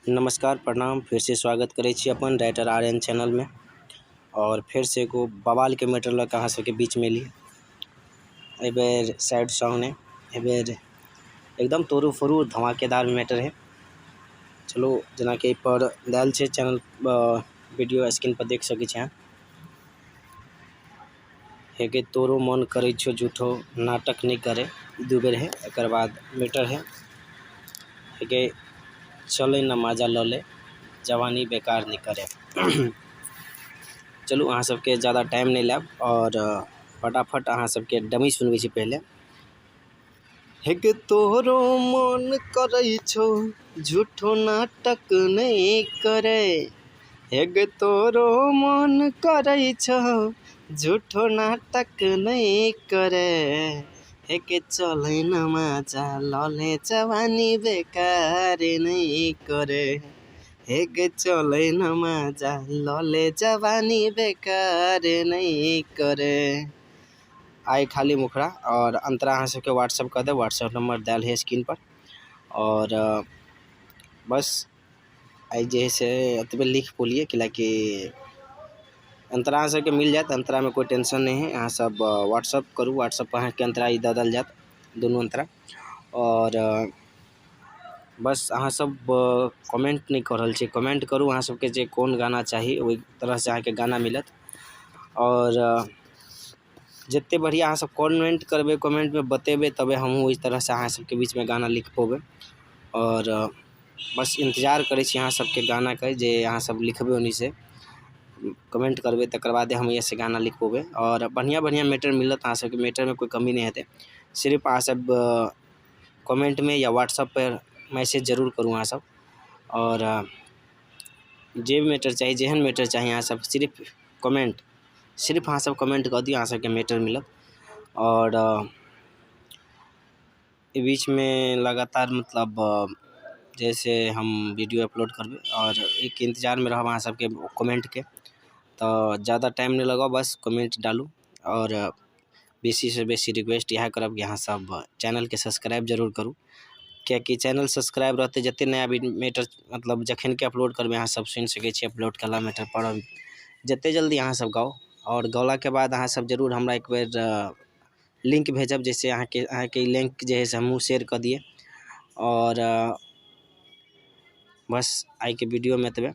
नमस्कार, प्रणाम। फेरसँ स्वागत करै छी अपन राइटर आर एन चैनलमे आओर फेरसँ एगो बवालके मैटर लऽ कऽ अहाँ सबके बीचमे एली। एहिबेर सैड सॉन्ग नहि, एहिबेर एकदम तोड़ू फोड़ू धमाकेदार मैटर हइ। चलू, जेनाकि एहिपर देल छै चैनल, वीडियो स्क्रीन पर देख सकै छी अहाँ। हे गे तोरो मन करै छौ झूठो नाटक नहि करे, दू बेर है। एकर बाद मैटर है, हे गे चलै न मजा लऽ ले, जवानी बेकार नहि करे। चलू, अहाँ सबके ज्यादा टाइम नहि लेब आओर फटाफट अहाँ सबके डमी सुनबै छी पहिले। हे गे तोरो मन करै छौ झूठो नाटक नहि करे, हे गे तोरो मन करै छौ झूठो नाटक नहि करे, हे गे चलै न मजा लऽ ले, जवानी बेकार नहि करे, हे गे चलै न मजा लऽ ले, जवानी बेकार नहि करे। आइ खाली मुखड़ा आओर अंतरा अहाँ सबके व्हाट्सअप कऽ देब। व्हाट्सअप नंबर देल है स्क्रीन पर। आओर बस आइ जे हइ से एतबे लिख पौलियै, कैलाकि अंतरा अहाँ सबके मिल जायत। अंतरामे कोइ टेंशन नहि हइ। अहाँ सब व्हाट्सअप करू, व्हाट्सअप पर अहाँके अंतरा ई दऽ देल जायत, दुनू अंतरा। आओर बस अहाँ सब कमेंट नहि कऽ रहल छियै। कमेंट करू, अहाँ सबके जे कोन गाना चाही, ओहि तरहसँ अहाँके गाना मिलत। आओर जतेक बढ़िआँ अहाँ सब कमेंट करबै, कमेंटमे बतेबै, तबे हमहूँ ओहि तरहसँ अहाँ सबके बीचमे गाना लिख पौबै। आओर बस इन्तजार करै छी अहाँ सबके गानाके, जे अहाँ सब लिखबै, ओन्नीसँ कमेंट करबै, तकर बादे हम एहिसँ गाना लिख पौबै। आओर बढ़िआँ बढ़िआँ मैटर मिलत अहाँ सबके, मैटरमे कोइ कमी नहि हेतै। सिर्फ अहाँ सब कमेंटमे या व्हाट्सअप पर मैसेज जरूर करू अहाँ सब। आओर जे मैटर चाही, जेहन मैटर चाही अहाँ सब, सिर्फ कमेंट, सिर्फ अहाँ सब कमेंट कऽ दियौ, अहाँ सबके मैटर मिलत। आओर ई बीचमे लगातार मतलब जैसे हम वीडियो अपलोड करबै आओर एक इन्तजारमे रहब अहाँ सबके कमेंटके। तऽ ज्यादा टाइम नहि लगाउ, बस कमेंट डालू। आओर बेसीसँ बेसी रिक्वेस्ट इएह करब कि अहाँ सब चैनलके सब्सक्राइब जरूर करू, किएकि चैनल सब्सक्राइब रहतै, जतेक नया मैटर मतलब जखन कि अपलोड करबै, अहाँ सब सुनि सकै छी। अपलोड कयला मैटर पर जतेक जल्दी अहाँ सब गाउ आओर गौलाके बाद अहाँ सब जरूर हमरा एक बेर लिंक भेजब, जाहिसँ अहाँके अहाँके लिंक जे हइ से हमहूँ शेयर कऽ दियै। आओर बस आइके वीडियोमे एतबे।